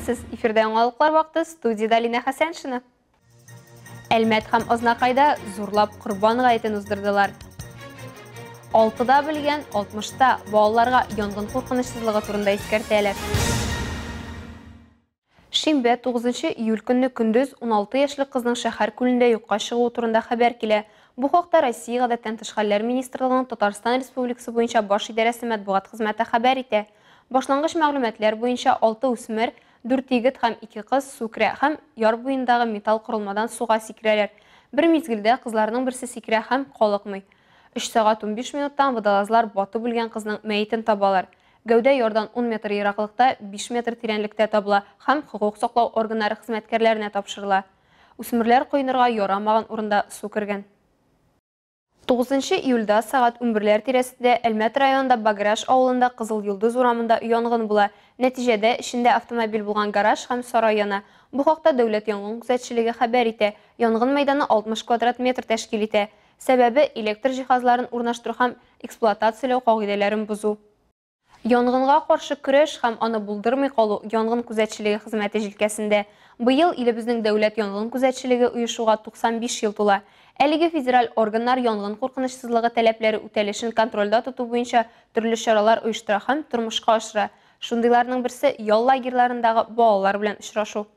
Исәнмесез! Эфирда яңалыклар вакыты, студиядә Алинә Хәсәншина. Әлмәт һәм Азнакайда зурлап Корбан гаетен уздырдылар. Алтыда белгән, алтмышта балаларга янгын куркынычсызлыгы турында искәртәләр. Шимбә, 9 июль көнне көндез 16 яшьлек кызның шәһәр күлендә юкка чыгуы турында хәбәр килә. Бу хакта Россия Гадәттән тыш хәлләр министрлыгының Татарстан Республикасы буенча баш идарәсе матбугат хезмәте хәбәр итә. Башлангыч мәгълүматлар буенча, 6 үсмер, 4 егет һәм 2 кыз су керә һәм яр буендагы металл корылмадан суга сикерәләр. Бер мизгелдә кызларның берсе сикерә һәм калыкмый. 3 сәгать 15 минуттан водолазлар батып үлгән кызның мәетен табалар. Гәүдә ярдан 10 метр ераклыкта, 5 метр тирәнлектә табыла һәм хокук саклау органнары хезмәткәрләренә тапшырыла. Үсмерләр коенырга ярамаган урында су кергән. 9 июльдә сәгать 11ләр тирәсендә Әлмәт районында Баграж авылында Кызыл Йолдыз урамында янгын була. Нәтиҗәдә эчендә автомобиль булган гараж һәм сарай яна. Бу хакта дәүләт янгын күзәтчелеге хәбәр итә. Янгын мәйданы 60 квадрат метр тәшкил итә. Сәбәбе электр җиһазларын урнаштыру һәм эксплуатацияләү кагыйдәләрен бозу. Янгынга каршы көрәш һәм аны булдырмый калу янгын күзәтчелеге хезмәте җилкәсендә. Быел илебезнең дәүләт янгын күзәтчелеге оешуга 95 ел тула. Әлеге федераль органнар янгын куркынычсызлыгы таләпләре үтәлешен контрольдә тоту буенча төрле чаралар оештыра һәм тормышка ашыра. Шундыйларның берсе ял лагерьларындагы балалар белән очрашу.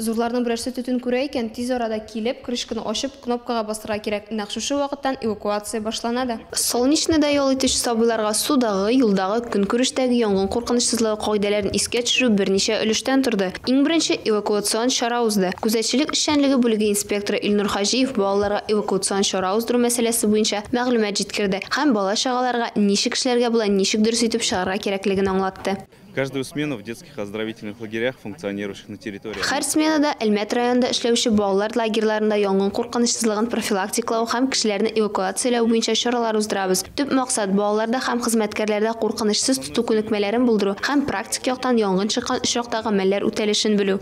Зурларның берәрсе төтен күрә икән, тиз арада килеп, крышканы ачып, кнопкага басырга кирәк. Нәкъ шушы вакыттан эвакуация башлана да. Солнечныйда ял итүче сабыйларга судагы, юлдагы, көнкүрештәге янгын куркынычсызлыгы кагыйдәләрен искә төшерү берничә өлештән торды. Иң беренче эвакуацион чара узды. Күзәтчелек эшчәнлеге бүлеге инспекторы Илнур Хаҗиев балаларга эвакуацион чара уздыру мәсьәләсе буенча мәгълүмат җиткерде һәм бала-чагаларга ничек эшләргә була, ничек дөрес итеп чыгарга кирәклеген аңлатты. Каждую смену в детских оздоровительных лагерях, функционирующих на территории. Һәр сменада Әлмәт районында эшләүче балалар лагерьларында янгын куркынычсызлыгын профилактикалау һәм кешеләрне эвакуацияләү буенча чаралар уздырабыз. Төп максат балаларда һәм хезмәткәрләрдә куркынычсыз тоту күнекмәләрен булдыру һәм практик яктан янгын чыккан очракта гамәлләр үтәлешен белү.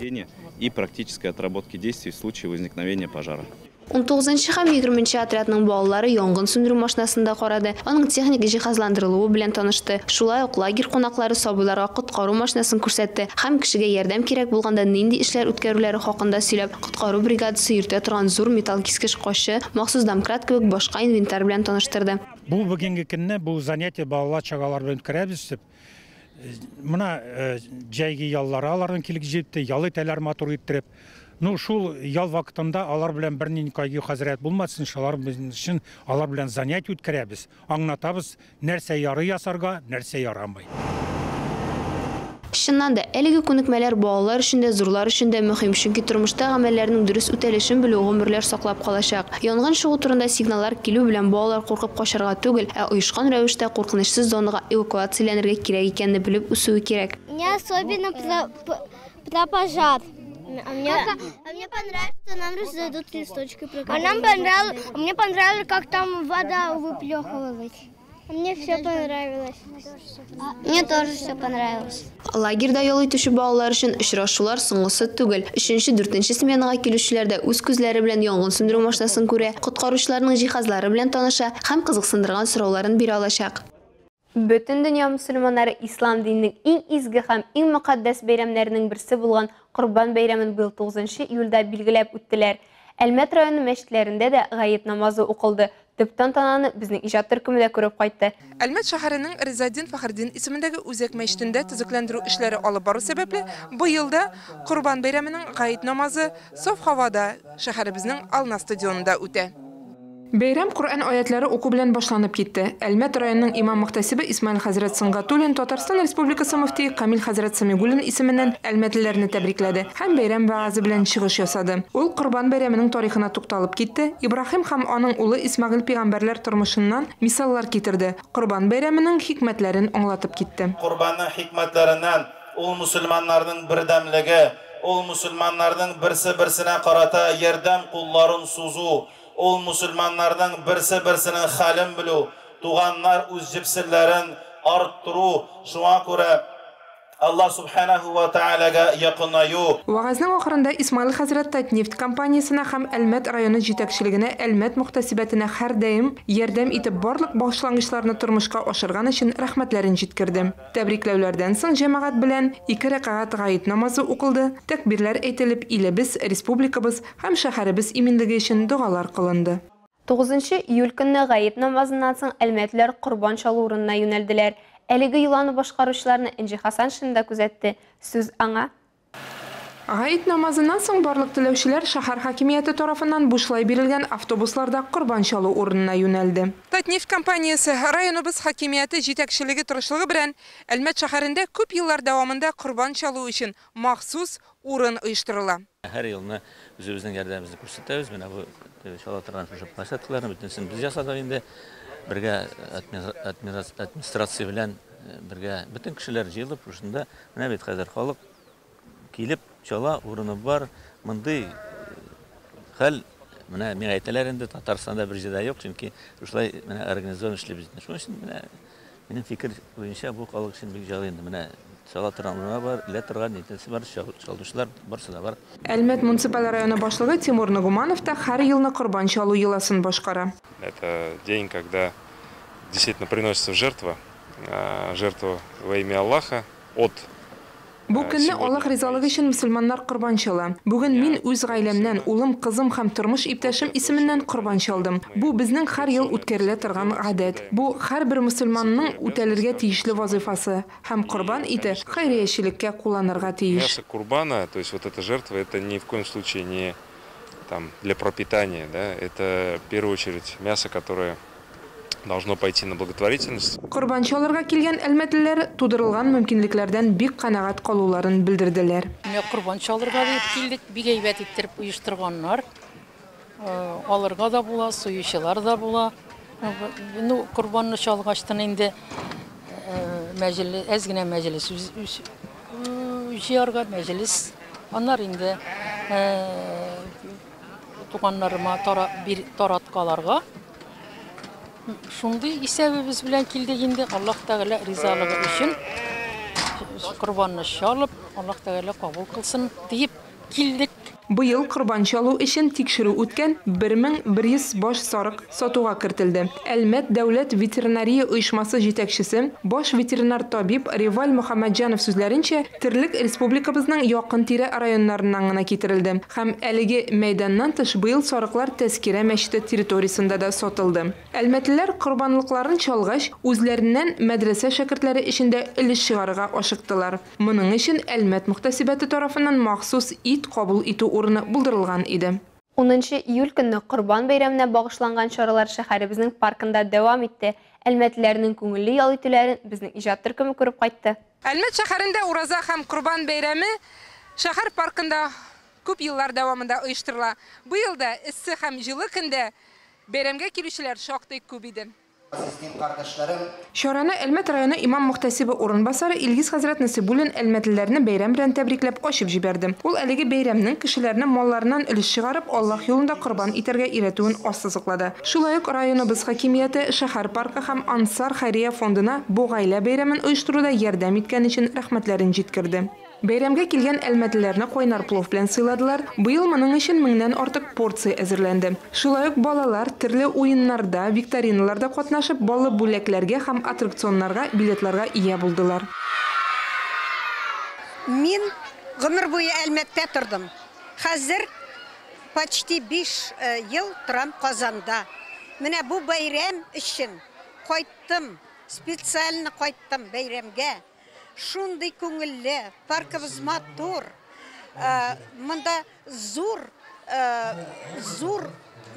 И практической отработки действий в случае возникновения пожара. 19 һәм 20 отрядның балалары янгын сүндерү машинасында карады, аның техник җиһазландырылуы белән танышты. Шулай ук лагерь кунаклары сабыйларга коткару машинасын күрсәтте һәм кешегә ярдәм кирәк булганда нинди эшләр үткәрүләре хакында сөйләп, коткару бригадасы йөртә торган зур металл кискеч кашчы, махсус домкрат кебек башка инвентарь белән таныштырды. Бу бүгенге көнне бу занятие балалар чагалар белән үткәрәбез дип. Мына җәйге яллары аларның килеп җитте, ял итәләр матур иттереп. Ну, шул ял вакытында алар белән бернинди кайгы хәзрәт булмасын, шулар өчен алар белән занятие үткәрәбез. Аңлатабыз, нәрсә ярый ясарга, нәрсә ярамый. Чыннан да, әлеге күнекмәләр балалар өчен дә, зурлар өчен дә мөһим, чөнки тормышта гамәлләрнең дөрес үтәлешен белү гомерләр саклап калачак. Янгын чыгу турында сигналлар килү белән балалар куркып качарга түгел, ә оешкан рәвештә куркынычсыз зонага эвакуацияләнергә кирәк икәнне белеп үсүе кирәк. Мне особенно про пожар. А мне понравилось, что нам раздадут листочки. А нам понравилось, мне понравилось, как там вода выплехивалась. Мне все понравилось. Мне тоже все понравилось. Лагерьда ял итүче балалар өчен очрашулар соңгысы түгел. 3-4 сменага килүчеләр дә үз күзләре белән янгын сүндерү машинасын күрә, коткаручыларның җиһазлары белән таныша һәм кызыксындырган сорауларын бирә алачак. Бөтен дөнья мөселманнары ислам диненең иң изге һәм иң мөкатдәс бәйрәмнәренең берсе булган Корбан бәйрәмен быел 9 июльдә билгеләп үттеләр. Әлмәт районы мәчетләрендә дә гает намазы укылды. Төп тантананы безнең иҗат төркеме дә күреп кайтты. Әлмәт шәһәренең Ризадин Фәхреддин исемендәге үзәк мәчетендә төзекләндерү эшләре алып бару сәбәпле, быел да Корбан бәйрәменең гает намазы саф һавада шәһәребезнең Ална стадионында үтә. Бәйрәм Коръән аятлары уку белән башланып китте. Әлмәт районының имам мөхтәсибе Исмаил хәзрәт Сөнгатуллин Татарстан Республикасы мөфтие Камил хәзрәт Самигуллин исеменнән әлмәтлеләрне тәбрикләде һәм бәйрәм вәгазе белән чыгыш ясады. Ул Корбан бәйрәменең тарихына тукталып китте. Ибраһим һәм аның улы Исмагыйль пәйгамбәрләр тормышыннан мисаллар китерде. Корбан бәйрәменең хикмәтләрен аңлатып китте. Корбанның хикмәтләреннән ул мусульманнарның бердәмлеге, ул мусульманнарның берсе-берсенә карата ярдәм кулларын сузу, ул мусульманнарның берсе-берсенең хәлен белү, туганнар үз җепселләрен арттыру, шуңа күрә Аллаһ Субханәһү вә Тәгаләгә якынаю. Вәгазьнең ахырында Исмаил хәзрәт Татнефть компаниясенә һәм Әлмәт районы җитәкчелегенә Әлмәт мөхтәсибәтенә һәрдаим ярдәм итеп барлык башлангычларны тормышка ашырган өчен рәхмәтләрен җиткерде. Тәбрикләүләрдән соң җәмәгать белән ике рәкәгать гает намазы укылды, тәкбирләр әйтелеп, илебез, республикабыз һәм шәһәребез иминлеге өчен догалар кылынды. 9 июль көнне гает намазыннан соң әлмәтлеләр корбан чалу урынына юнәлделәр. Әлеге йоланы башкаручыларны Энҗе Хәсәншина да күзәтте. Сүз аңа. Гает намазыннан соң барлык теләүчеләр шәһәр хакимияте тарафыннан бушлай бирелгән автобусларда корбан чалу урынына юнәлде. Татнефть компаниясе, районыбыз хакимияте җитәкчелеге тырышлыгы белән Әлмәт шәһәрендә күп еллар дәвамында корбан чалу өчен махсус урын оештырыла. Һәр елны үзебезнең ярдәмебезне күрсәтәбез. Менә бу чала торган шушы площадкаларны бөтенесен без ясадык инде. Бергә администрация белән бергә бөтен кешеләр җыелып шушында менә бит хәзер халык килеп чала, урыны бар. Мондый хәл менә миңа әйтәләр инде, Татарстанда бер җирдә юк, чөнки шулай менә организован эшлибез. Шуның өчен менә минем фикер буенча бу халык өчен бик җайлы инде. Менә чала торган урыны бар, элә торган нитесе бар, чалучылар барсы да бар. Әлмәт муниципаль районы башлыгы Тимур Нагуманов та һәр елны корбан чалу йоласын башкара. Это день, когда действительно приносится в жертву, жертву во имя Аллаха от Бу көнне Аллаһ ризалыгы өчен мөселманнар корбан чала. Бүген мин үз гаиләмнән, улым, кызым һәм тормыш иптәшем исеменнән корбан чалдым. Бу безнең һәр ел үткәрелә торган гадәт. Бу һәрбер мөселманның үтәлергә тиешле вазифасы һәм корбан ите хәйриячелеккә кулланырга тиеш. Мясо курбана, то есть вот эта жертва, это ни в коем случае не там для пропитания, да, это в первую очередь мясо, которое должно пойти на благотворительность. Корбан чалырга килгән әлмәтлеләр тудырылган мөмкинлекләрдән бик канәгать калуларын белдерделәр. Менә корбан чалырга дип килдек, бик әйбәт иттереп оештырганнар. Алырга да була, суючылар да була. Ну, корбанны чалгачтан инде мәҗлес, әз генә мәҗлес җыярга мәҗлес. Аннар инде туганнарыма тараткаларга. Шундый исәбебез белән килдек инде. Аллаһ Тәгалә ризалыгы өчен корбанны чалып, Аллаһ Тәгалә кабул кылсын диеп килдек. Быел корбан чалу өчен тикшерү үткән 1100 баш сарык сатуга кертелде. Әлмәт дәүләт ветеринария оешмасы җитәкчесе, баш ветеринар табиб Реваль Мөхәммәтҗанов сүзләренчә, терлек республикабызның якын-тирә районнарыннан гына китерелде. Һәм әлеге мәйданнан тыш быел сарыклар Тәзкирә мәчете территориясендә дә сатылды. Әлмәтлеләр корбанлыкларын чалгач, үзләреннән мәдрәсә шәкертләре эчендә өлеш чыгарырга ашыктылар. Моның өчен Әлмәт мөхтәсибәте тарафыннан махсус ит кабул итү урыны булдырылган иде. 10 июль көнне Корбан бәйрәменә багышланган чаралар шәһәребезнең паркында дәвам итте. Әлмәтлеләрнең күңелле ял итүләрен безнең иҗат төркеме күреп кайтты. Әлмәт шәһәрендә ураза һәм Корбан бәйрәме шәһәр паркында күп еллар дәвамында оештырыла. Бу елда эссе һәм җылы көндә бәйрәмгә килүчеләр шактый күп иде. Чараны Әлмәт районы имам мөхтәсибе урынбасары Илгиз хәзрәт Насибуллин әлмәтлеләрне бәйрәм белән тәбрикләп ачып җибәрде. Ул әлеге бәйрәмнең кешеләрне малларыннан өлеш чыгарып, Аллаһ юлында корбан итәргә өйрәтүен ассызыклады. Шулай ук районыбыз хакимияте, шәһәр паркы һәм Ансар хәйрия фондына бу гаилә бәйрәмен оештыруда ярдәм иткән өчен рәхмәтләрен җиткерде. Бәйрәмгә килгән әлмәтлеләрне кайнар плов белән сыйладылар. Быел моның өчен 1000-нән артык порция әзерләнде. Шулай ук балалар төрле уеннарда, викториналарда катнашып, баллы бүләкләргә һәм аттракционнарга билетларга ия булдылар. Мин гомер буе Әлмәттә тордым. Хәзер почти 5 ел торам Казанда. Менә бу бәйрәм өчен кайттым, специально кайттым бәйрәмгә. Шундый күңелле, паркыбыз матур, монда зур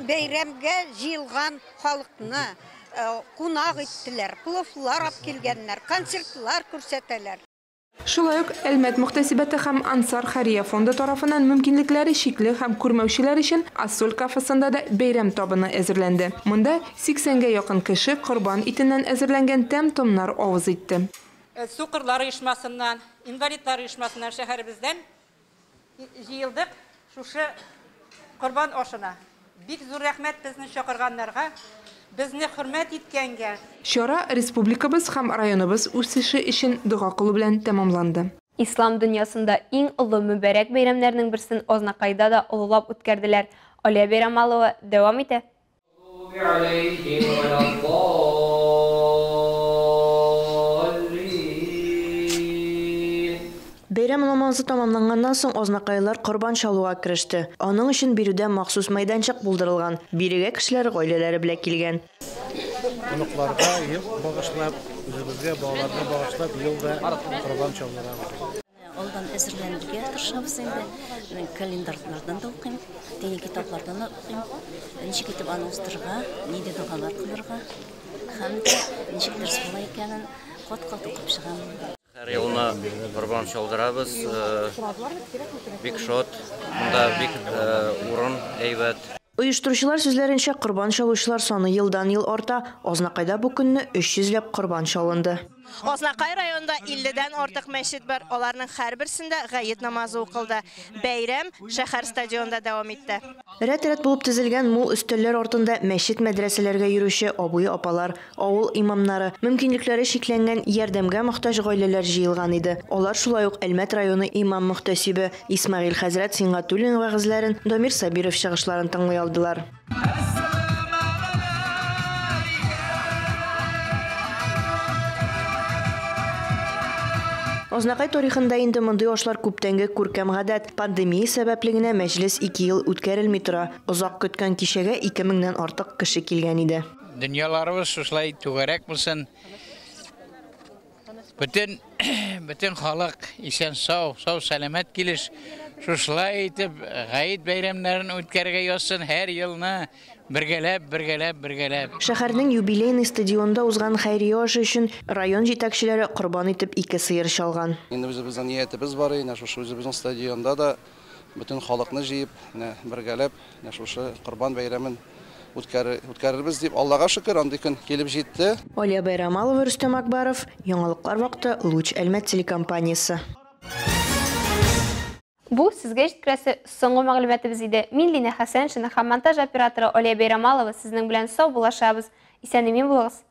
бәйрәмгә җыелган халыкны кунак иттеләр, пловлар алып килгәннәр, концертлар күрсәтәләр. Шулай ук Әлмәт мөхтәсибәте һәм Ансар хәйрия фонды тарафыннан мөмкинлекләре чикле һәм күрмәүчеләр өчен Ассоль кафесында да бәйрәм табыны әзерләнде. Монда 80-гә якын кеше корбан итеннән әзерләнгән тәм-томнар авыз итте. Сукырлар оешмасыннан, инвалидлар оешмасыннан шәһәребездән җыелдык шушы корбан ашына. Бик зур рәхмәт безне чакырганнарга. безне хөрмәт иткәнгә. Чара республикабыз һәм районыбыз үсеше өчен дога кылу белән тәмамланды. Ислам дөньясында иң олы мөбарәк бәйрәмнәрнең берсен Азнакайда да олылап үткәрделәр. Алия Бәйрамалова дәвам итә. Бәйрәм намазы тәмамланганнан соң азнакайлылар корбан чалуга кереште. Аның өчен биредә махсус мәйданчык булдырылган. Бирегә кешеләр гаиләләре белән килгән. Оныкларга ел багышлап, үзебезгә, балаларга багышлап ел да корбан чалдырабыз. Алдан әзерләнергә тырышабыз инде. Мин календарьлардан да укыйм, дини китаплардан да укыйм. Ничек итеп аны уздырырга, нинди догалар кылырга һәм дә ничек дөрес була икәнен кат-кат укып чыгам. Һәр елны корбан чалдырабыз. Бик шат. Монда бик урын әйбәт. Оештыручылар сүзләренчә, корбан чалучылар саны елдан-ел арта. Азнакайда бу көнне 300 ләп корбан чалынды. Азнакай районында 50-дән артык мәчет бар. Аларның һәрберсендә гает намазы укылды. Бәйрәм шәһәр стадионында дәвам итте. Рәт-рәт булып тезелгән мул өстәлләр артында мәчет-мәдрәсәләргә йөрүче абый-апалар, авыл имамнары, мөмкинлекләре чикләнгән, ярдәмгә мохтаҗ гаиләләр җыелган иде. Алар шулай ук Әлмәт районы имам-мөхтәсибе Исмәгыйль хәзрәт Сингатуллин вәгазьләрен, Дамир Сабиров чыгышларын тыңлый алдылар. Азнакай тарихында инде мондый ашлар күптәнге күркәм гадәт. Пандемия сәбәпле генә мәҗлес 2 ел үткәрелми тора. Озак көткән кичәгә 2000-нән артык кеше килгән иде. Дөньяларыбыз шушылай түгәрәк булсын. Бөтен халык исән сау, сау сәламәт килеш. Шушылай итеп гает бәйрәмнәрен үткәрергә язсын һәр елны. Бергәләп, бергәләп, бергәләп. Шәһәрнең юбилейный стадионында узган хәйрия ашы өчен район җитәкчеләре корбан итеп 2 сыер чалган. Инде үзебезнең ниятебез бар, инде шушы үзебезнең стадионда да бөтен халыкны җыеп, бергәләп, шушы корбан бәйрәмен үткәрербез дип, Аллага шөкер, андый көн килеп җитте. Алия Байрамалова, Рөстәм Акбаров, Яңалыклар вакыты, Луч Әлмәт телекомпаниясе. Бу сезгә җиткерәсе соңгы мәгълүматыбыз иде. Мин Лина Хәсәншина һәм монтаж операторы Алия Байрамалова сезнең белән сау булашабыз. Исән-имин булыгыз.